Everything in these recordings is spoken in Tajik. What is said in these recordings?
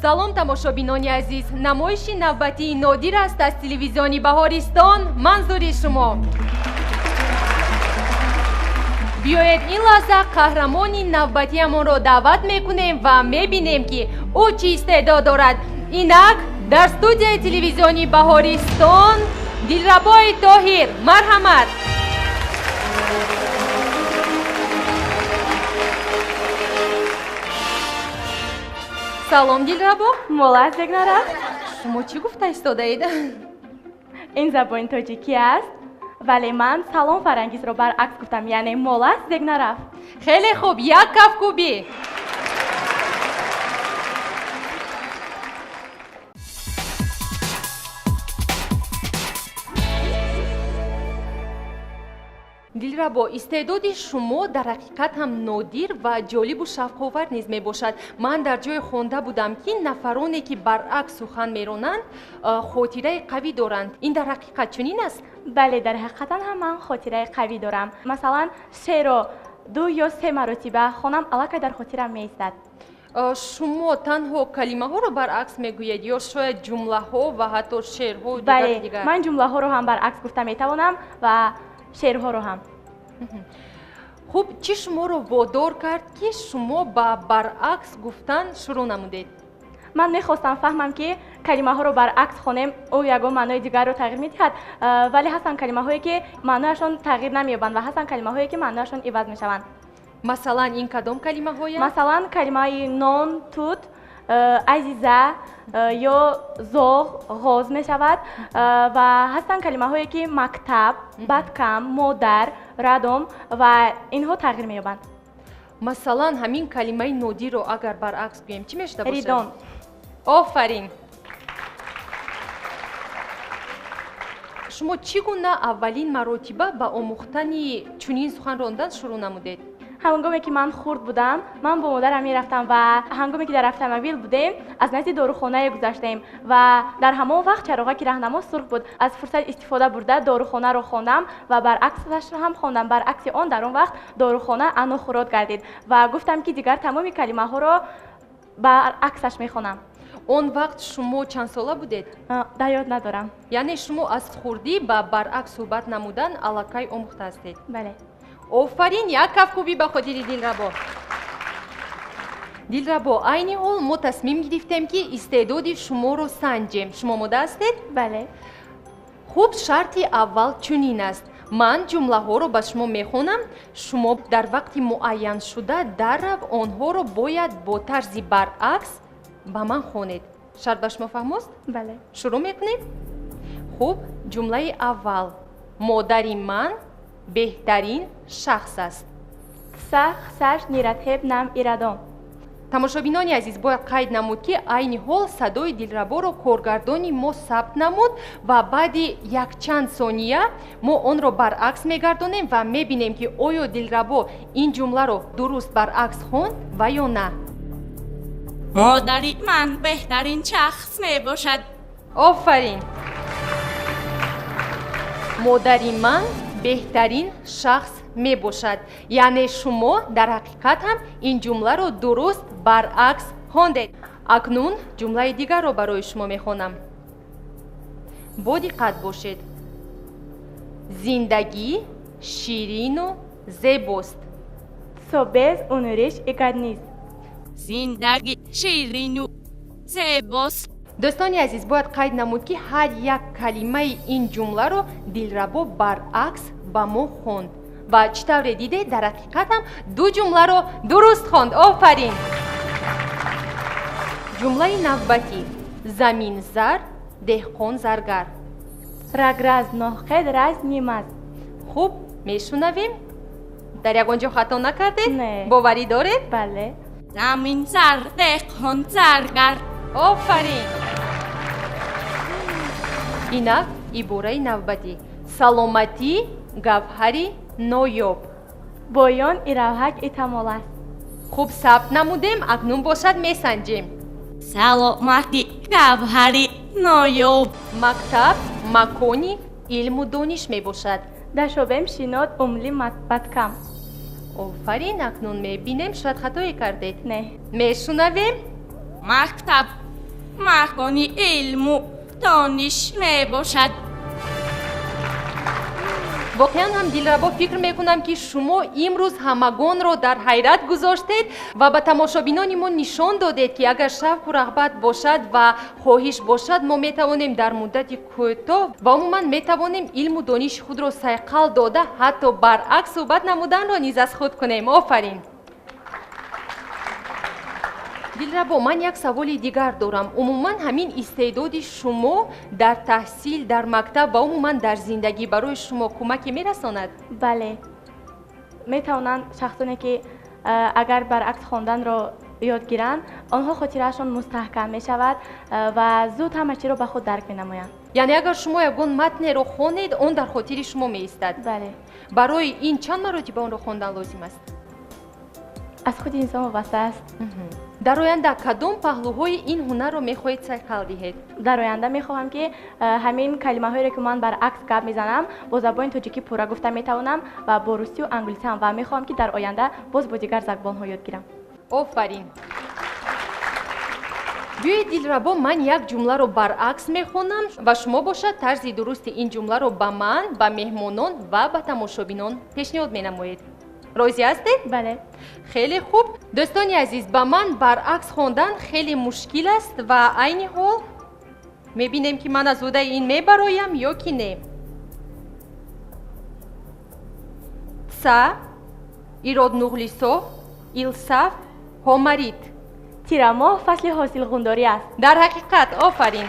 Салом, тамошобинони азиз. Намоиши навбатии нодир аст аз телевизиони Баҳористон манзури шумо. Биёед, ин лаҳза қаҳрамони навбатиамонро даъват мекунем ва мебинем, ки ӯ чӣ истеъдод дорад. Инак, дар студияи телевизиони Баҳористон Дилрабои Тоҳир, марҳамат. Салом, Дилрабо. Молас Бегнара. Шумо чӣ гуфта истодаед? Ин забони тоҷикӣ аст, вале ман салом Фарангизро баръакс гуфтам, яъне молас зегнарафт. Хеле хуб, як кафкӯбӣ. Дилрабо, истеъдоди шумо дар ҳақиқат ҳам нодир ва ҷолибу шавқовар низ мебошад. Ман дар ҷое хонда будам, ки нафароне, ки баръакс сухан меронанд, хотираи қавӣ доранд. Ин дар ҳақиқат чунин аст? Бале, дар ҳақиқатан ҳам ман хотираи қавӣ дорам. Масалан, шеърро ду ё се маротиба хонам, аллакай дар хотирам меистад. Шумо танҳо калимаҳоро баръакс мегӯед ё шояд ҷумлаҳо ва ҳатто шеърҳо? Бале, ман ҷумлаҳоро ҳам баръакс гуфта метавонам ва шеърҳоро ҳам. Хуб, чӣ шуморо водор кард, ки шумо ба баръакс гуфтан шурӯъ намудед? Ман мехостам фаҳмам, ки калимаҳоро баръакс хонем, ӯ ягон маънои дигарро тағйир медиҳад. Вале ҳастанд калимаҳое, ки маънояшон тағйир намеёбанд, ва ҳастанд калимаҳое, ки маънояшон иваз мешаванд. Масалан, ин кадом калимаҳоянд? Масалан, калимаи нон, тут, азиза ё зоғ ғоз мешавад. Ва ҳастанд калимаҳое, ки мактаб, бадкам, модар, радом, ва инҳо тағйир меёбанд. Масалан, ҳамин калимаи нодирро агар баръакс гӯем, чӣ мешуда бошад? Ридон. Офарин. Шумо чӣ гуна аввалин маротиба ба омӯхтани чунин сухан рондан шурӯъ намудед? Ҳангоме ки ман хурд будам, ман бо модарам мерафтам ва ҳангоме ки дар автомобил будем, аз назди дорухонае гузаштем ва дар ҳамон вақт чароғаки раҳнамо сурх буд. Аз фурсат истифода бурда, дорухонаро хондам ва баръаксашро ҳам хондам. Баръакси он дар он вақт дорухона анохурод гардид ва гуфтам, ки дигар тамоми калимаҳоро баръаксаш мехонам. Он вақт шумо чанд сола будед? Дар ёд надорам. Яъне шумо аз хурдӣ ба баръакс суҳбат намудан аллакай омӯхта ҳастед? Бале. Офарин, як кафкӯбӣ ба хотири Дилрабо. Дилрабо, айни ҳол мо тасмим гирифтем, ки истеъдоди шуморо санҷем. Шумо омода ҳастед? Бале. Хуб, шарти аввал чунин аст: ман ҷумлаҳоро ба шумо мехонам, шумо дар вақти муайяншуда даррав онҳоро бояд бо тарзи баръакс ба ман хонед. Шарт ба шумо фаҳмост? Бале. Шурӯъ мекунем. Хуб, ҷумлаи аввал: модари ман беҳтарин шахс аст. Сах саш ниратҳеб нам ирадон. Тамошобинони азиз, бояд қайд намуд, ки айни ҳол садои Дилраборо коргардони мо сабт намуд ва баъди якчанд сония мо онро баръакс мегардонем ва мебинем, ки оё Дилрабо ин ҷумларо дуруст баръакс хонд ва ё на. Модари ман беҳтарин шахс мебошад. Офарин. Модари ман беҳтарин шахс мебошад, яъне шумо дар ҳақиқат ҳам ин ҷумларо дуруст баръакс хондед. Акнун ҷумлаи дигарро барои шумо мехонам, бо диққат бошед. Зиндагӣ ширину зебост. Собез унуриш игадниз. Зиндагӣ ширину зебост. Дӯстони азиз, бояд қайд намуд, ки ҳар як калимаи ин ҷумларо Дилрабо баръакс ба мо хонд ва чӣ тавре дидед, дар ҳақиқат ҳам ду ҷумларо дуруст хонд. Офарин. Ҷумлаи навбатӣ: замин зар, деҳқон заргар. Раграз ноҳқед раз нимаз. Хуб, мешунавем. Дар ягон ҷо хато накардед? Не. Боварӣ доред? Бале. Замин зар, деҳқон заргар. Офарин. Инак, ибораи навбатӣ: саломатӣ гавҳари ноёб. Боён иравҳак итамоласт. Хуб, сабт намудем, акнун бошад месанҷем. Саломатӣ гавҳари ноёб. Мактаб макони илму дониш мебошад. Дашобем шинод умли бадкам. Офарин, акнун мебинем, шояд хатое кардед. Не. Мешунавем. Мактаб Макони илму дониш мебошад. Воқеан ҳам, Дилрабо, фикр мекунам, ки шумо имрӯз ҳамагонро дар ҳайрат гузоштед ва ба тамошобинони мо нишон додед, ки агар шавқу рағбат бошад ва хоҳиш бошад, мо метавонем дар муддати кӯтоҳ ва умуман метавонем илму дониши худро сайқал дода, ҳатто баръакс суҳбат намуданро низ аз худ кунем. Офарин, Дилрабо. Ман як саволи дигар дорам. Умуман, ҳамин истеъдоди шумо дар таҳсил дар мактаб ва умуман дар зиндагӣ барои шумо кӯмаке мерасонад? Бале, метавонанд. Шахсоне ки агар баръакс хонданро ёд гиранд, онҳо хотираашон мустаҳкам мешавад ва зуд ҳама чиро ба худ дарк менамоянд. Яъне агар шумо ягон матнеро хонед, он дар хотири шумо меистад? Бале. Барои ин чанд маротиба онро хондан лозим аст? Аз худи инсон вобаста аст. Дар оянда кадом паҳлӯҳои ин ҳунарро мехоҳед сайқал диҳед? Дар оянда мехоҳам, ки ҳамин калимаҳоеро, ки ман баръакс гап мезанам, бо забони тоҷикӣ пурра гуфта метавонам ва бо русию англисӣ ҳам, ва мехоҳам, ки дар оянда боз бо дигар забонҳо ёд гирам. Офарин. Биёед, Дилрабо, ман як ҷумларо баръакс мехонам ва шумо бошад тарзи дурусти ин ҷумларо ба ман, ба меҳмонон ва ба тамошобинон пешниҳод менамоед. Розӣ ҳастед? Бале. Хеле хуб. Дӯстони азиз, ба ман баръакс хондан хеле мушкил аст ва айни ҳол мебинем, ки ман аз ӯҳдаи ин мебароям ё ки не. Ца ироднуғлисо илсаф ҳомарит. Тирамоҳ фасли ҳосилғундорӣ аст. Дар ҳақиқат, офарин.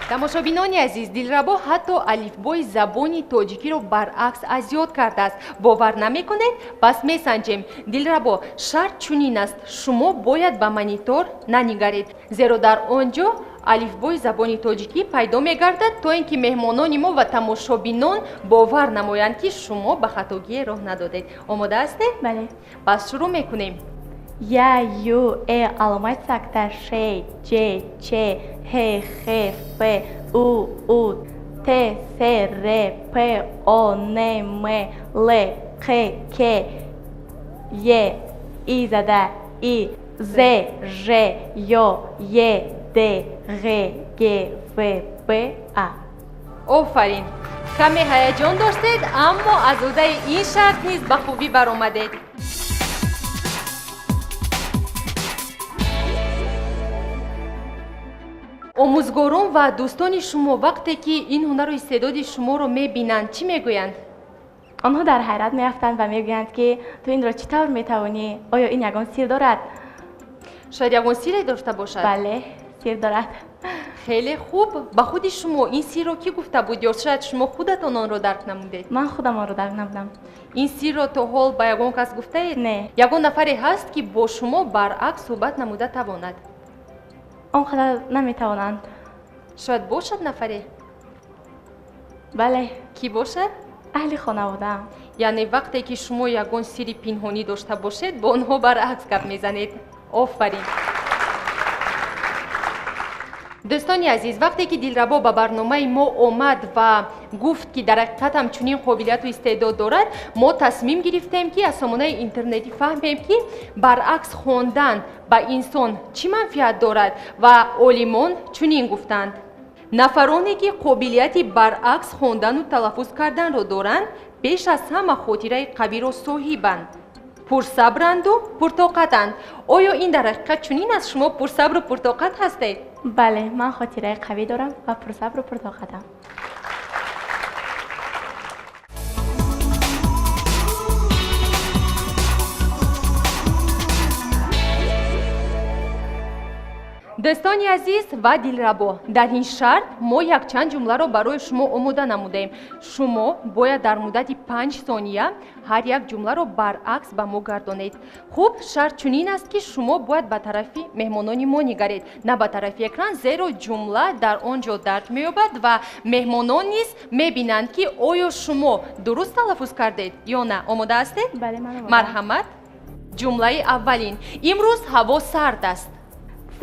Тамошобинони азиз, Дилрабо ҳатто алифбои забони тоҷикиро баръакс аз ёд кардааст. Бовар намекунед? Пас месанҷем. Дилрабо, шарт чунин аст: шумо бояд ба монитор нанигаред, зеро дар он ҷо алифбои забони тоҷикӣ пайдо мегардад, то ин ки меҳмонони мо ва тамошобинон бовар намоянд, ки шумо ба хатогие роҳ надодед. Омода ҳастед? Бале. Пас шурӯъ мекунем. Я, Ю, Э, аломати сакта, Ш, Ҷ, Ч, Ҳ, Х, Ф, У, У, Т, С, Р, П, О, Н, М, Л, Қ, К, Е, И зада, И, З, Ж, Ё, Е, Д, Ғ, Г, В, Б, А. Офарин. Каме ҳаяҷон доштед, аммо аз ӯҳдаи ин шарт низ ба хубӣ баромадед. Омӯзгорон ва дӯстони шумо вақте ки ин ҳунару истеъдоди шуморо мебинанд, чӣ мегӯянд? Онҳо дар ҳайрат меафтанд ва мегӯянд, ки ту инро чӣ тавр метавонӣ, оё ин ягон сир дорад? Шояд ягон сире дошта бошад. Бале, сир дорад. Хеле хуб. Ба худи шумо ин сирро кӣ гуфта буд ё шояд шумо худатон онро дарк намудед? Ман худам онро дарк намудам. Ин сирро то ҳол ба ягон кас гуфтаед? Не. Ягон нафаре ҳаст, ки бо шумо баръакс суҳбат намуда тавонад? Он қадар наметавонанд. Шояд бошад нафаре? Бале. Кӣ бошад? Аҳли хонаводаам. Яъне вақте ки шумо ягон сири пинҳонӣ дошта бошед, бо онҳо баръакс гап мезанед. Офарин. Дӯстони азиз, вақте ки Дилрабо ба барномаи мо омад ва гуфт, ки дар ҳақиқат ҳам чунин қобилияту истеъдод дорад, мо тасмим гирифтем, ки аз сомонаи интернетӣ фаҳмем, ки баръакс хондан ба инсон чӣ манфиат дорад, ва олимон чунин гуфтанд: нафароне ки қобилияти баръакс хондану талаффуз карданро доранд, пеш аз ҳама хотираи қавиро соҳибанд, пурсабранду пуртоқатанд. Оё ин дар ҳақиқат чунин аст? Шумо пурсабру пуртоқат ҳастед? Бале, ман хотираи қавӣ дорам ва пурсабру пуртоқатам. Дӯстони азиз ва Дилрабо, дар ин шарт мо якчанд ҷумларо барои шумо омода намудаем. Шумо бояд дар муддати 5 сония ҳар як ҷумларо баръакс ба мо гардонед. Хуб, шарт чунин аст, ки шумо бояд ба тарафи меҳмонони мо нигаред, на ба тарафи экран, зеро ҷумла дар он ҷо дарҷ меёбад ва меҳмонон низ мебинанд, ки оё шумо дуруст талаффуз кардед ё на. Омода ҳастед? Бале, ман омодаам. Марҳамат. Ҷумлаи аввалин: имрӯз ҳаво сард аст.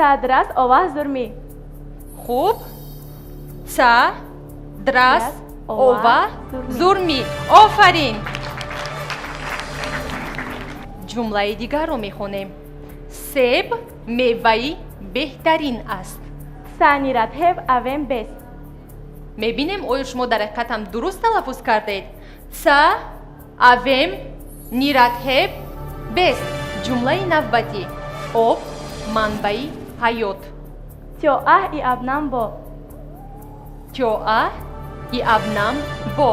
Ца драс оваҳ зурмӣ. Хуб, ца драс ова зурмӣ. Офарин. Ҷумлаи дигарро мехонем: себ меваи беҳтарин аст. Ца ниратҳеб авем бес. Мебинем, оё шумо дар ҳақиқат ҳам дуруст талаффуз кардед. Ца авем ниратҳеб бес. Ҷумлаи навбатӣ: об манбаи ҳаёт. Тёаҳ иабнам бо. Тёаҳ иабнам бо.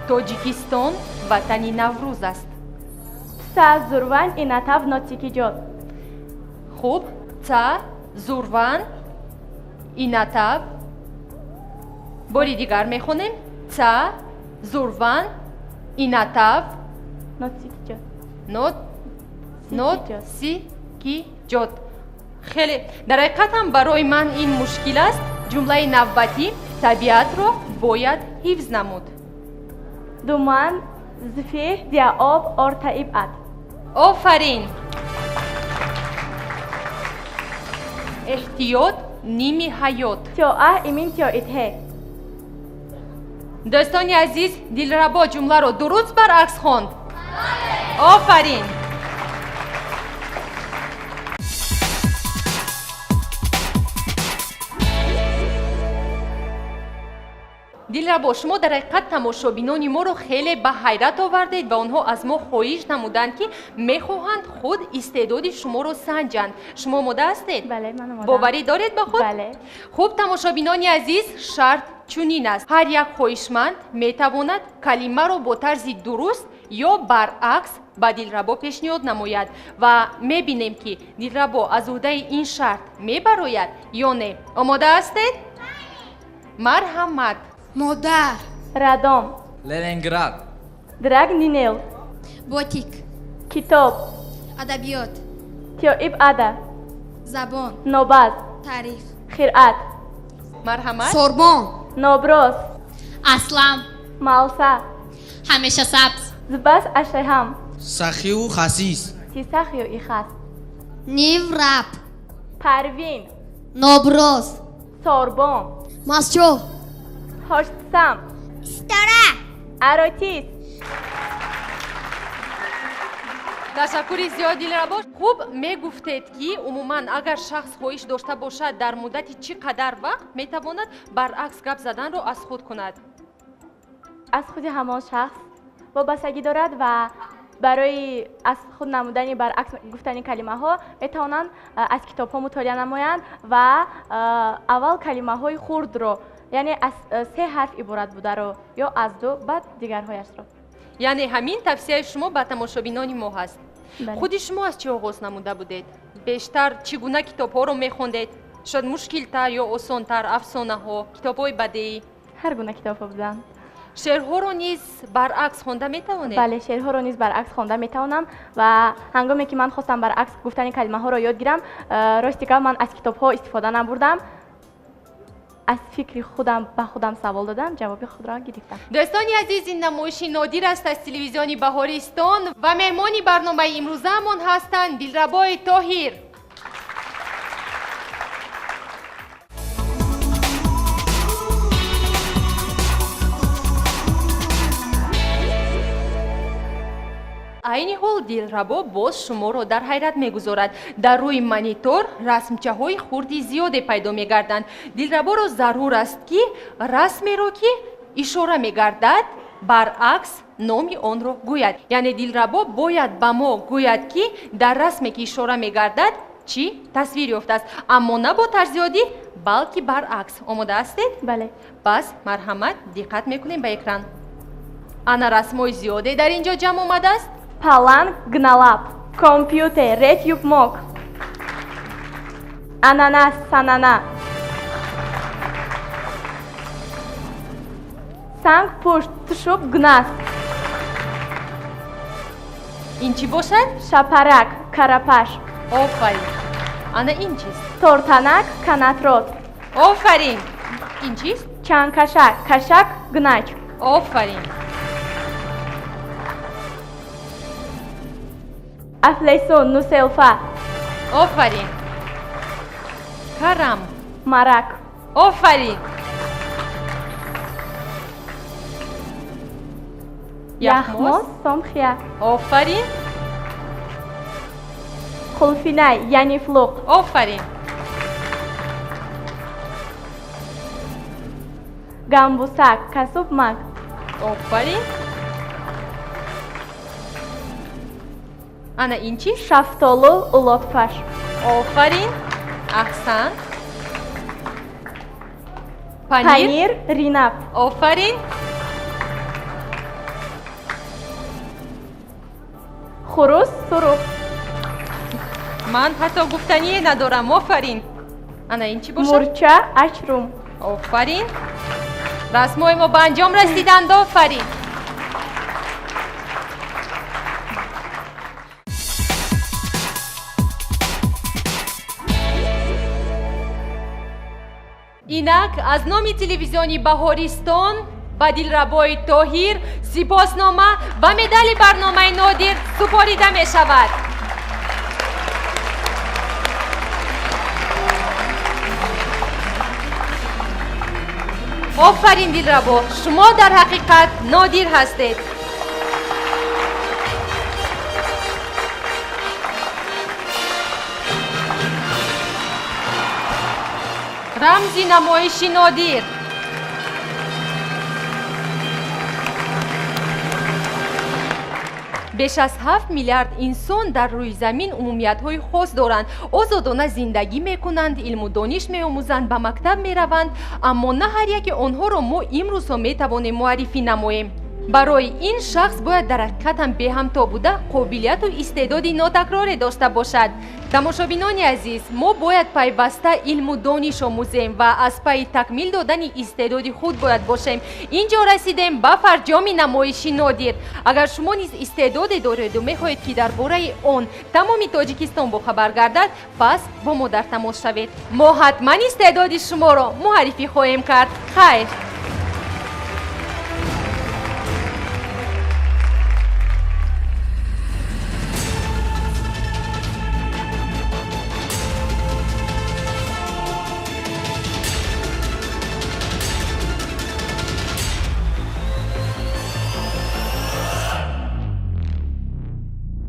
Тоҷикистон ватани Наврӯз аст. Ца зурван инатав нотикиҷот. Хуб, ца зурван инатав. Бори дигар мехонем: ца зурван инатав нотсикиҷот. Нотсикиҷот. Хеле дар ҳақиқат ҳам барои ман ин мушкил аст. Ҷумлаи навбатӣ: табиатро бояд ҳифз намуд. Думан зифеҳ диаоб ортаиб ат. Офарин! Эҳтиёт ними ҳаёт. Тёаҳ имин тёитҳе. Дӯстони азиз, Дилрабо ҷумларо дуруст баръакс хонд. Офарин! Дилрабо, шумо дар ҳақиқат тамошобинони моро хеле ба ҳайрат овардед ва онҳо аз мо хоҳиш намуданд, ки мехоҳанд худ истеъдоди шуморо санҷанд. Шумо омода ҳастед? Бале, ман омодаам. Боварӣ доред ба худ? Бале. Хуб, тамошобинони азиз, шарт чунин аст: ҳар як хоҳишманд метавонад калимаро бо тарзи дуруст ё баръакс ба Дилрабо пешниҳод намояд ва мебинем, ки Дилрабо аз уҳдаи ин шарт мебарояд ё не. Омода ҳастед? Марҳамат. Модар. Радом. Ленинград. Драг нинел. Ботик. Китоб. Адабиёт. Тёиб ада. Забон. Нобаз. Таърих. Хиръат. Марҳамат. Сорбон. Ноброс. Аслам. Малса. Ҳамеша сабз. Зубас ашаҳам. Сахиву хасис. Тисахию ихас. Нивраб. Парвин. Ноброс. Сорбон. Масчоҳ. Ҳоштсам. Ситора. Аротис. Ташаккури зиёд, Дилрабо. Хуб, мегуфтед, ки умуман агар шахс хоҳиш дошта бошад, дар муддати чӣ қадар вақт метавонад баръакс гап заданро аз худ кунад? Аз худи ҳамон шахс вобастагӣ дорад ва барои аз худ намудани баръакс гуфтани калимаҳо метавонанд аз китобҳо мутолиа намоянд ва аввал калимаҳои хурдро, яъне аз се ҳарф иборат бударо ё аз ду, баъд дигарҳояшро. Яъне ҳамин тавсияи шумо ба тамошобинони мо ҳаст? Бале. Худи шумо аз чӣ оғоз намуда будед? Бештар чӣ гуна китобҳоро мехондед? Шояд мушкилтар ё осонтар, афсонаҳо, китобҳои бадеӣ? Ҳар гуна китобҳо буданд. Шеърҳоро низ баръакс хонда метавонед? Бале, шеърҳоро низ баръакс хонда метавонам ва ҳангоме ки ман хостам баръакс гуфтани калимаҳоро ёд гирам, рости гап, ман аз китобҳо истифода набурдам, аз фикри худам ба худам савол додам, ҷавоби худро гирифтам. Дӯстони азиз, ин намоиши нодир аст аз телевизиони Баҳористон ва меҳмони барномаи имрӯзаамон ҳастанд Дилрабои Тоҳир. Айни ҳол Дилрабо боз шуморо дар ҳайрат мегузорад. Дар рӯи монитор расмчаҳои хурди зиёде пайдо мегарданд. Дилраборо зарур аст, ки расмеро, ки ишора мегардад, баръакс номи онро гӯяд. Яъне Дилрабо бояд ба мо гӯяд, ки дар расме, ки ишора мегардад, чӣ тасвир ёфтааст, аммо на бо тарзи оддӣ, балки баръакс. Омода ҳастед? Бале. Пас марҳамат, диққат мекунем ба экран. Ана расмҳои зиёде дар ин ҷо ҷамъ омадааст. Паланг гналаб, компютер ретюб мок, ананас санана, санг пушт тушуб гнас. Ин чӣ бошад? Шапарак карапаш. Офарин! Ана ин чист? Тортанак канатрот. Офарин! Ин чист? Чангкашак кашак гнач. Офарин! Афлесун нуселфа. Офарин! Карам. Марак. Офарин! Яхмоз сомхия. Офарин! Қулфинай янифлуқ. Офарин! Гамбусак, касуб мак. Офарин. Ана ин чист? Шафтолу, улотпаш. Офарин. Аҳсан. Панир. Панир, ринап. Офарин. Хурус, сурух. Ман ҳатто гуфтание надорам. Офарин. Ана ин чӣ бошад? Мурча, ачрум. Офарин. Расмҳои мо ба анҷом расиданд. Офарин. Инак аз номи телевизиони Баҳористон ба Дилрабои Тоҳир сипоснома ва медали барномаи нодир супорида мешавад. Офарин, Дилрабо, шумо дар ҳақиқат нодир ҳастед. Рамзи намоиши нодир. Беш аз 7 миллиард инсон дар рӯи замин умумиятҳои хос доранд, озодона зиндагӣ мекунанд, илму дониш меомӯзанд, ба мактаб мераванд, аммо на ҳар яке онҳоро мо имрӯзҳо метавонем муаррифӣ намоем. Барои ин шахс бояд дар ҳақиқатам беҳамто буда, қобилияту истеъдоди нотакроре дошта бошад. Тамошобинони азиз, мо бояд пайваста илму дониш омӯзем ва аз пайи такмил додани истеъдоди худ бояд бошем. Ин ҷо расидем ба фарҷоми намоиши нодир. Агар шумо низ истеъдоде дореду мехоҳед, ки дар бораи он тамоми Тоҷикистон бохабар гардад, пас бо мо дар тамос шавед. Мо ҳатман истеъдоди шуморо муаррифӣ хоҳем кард. Хайр.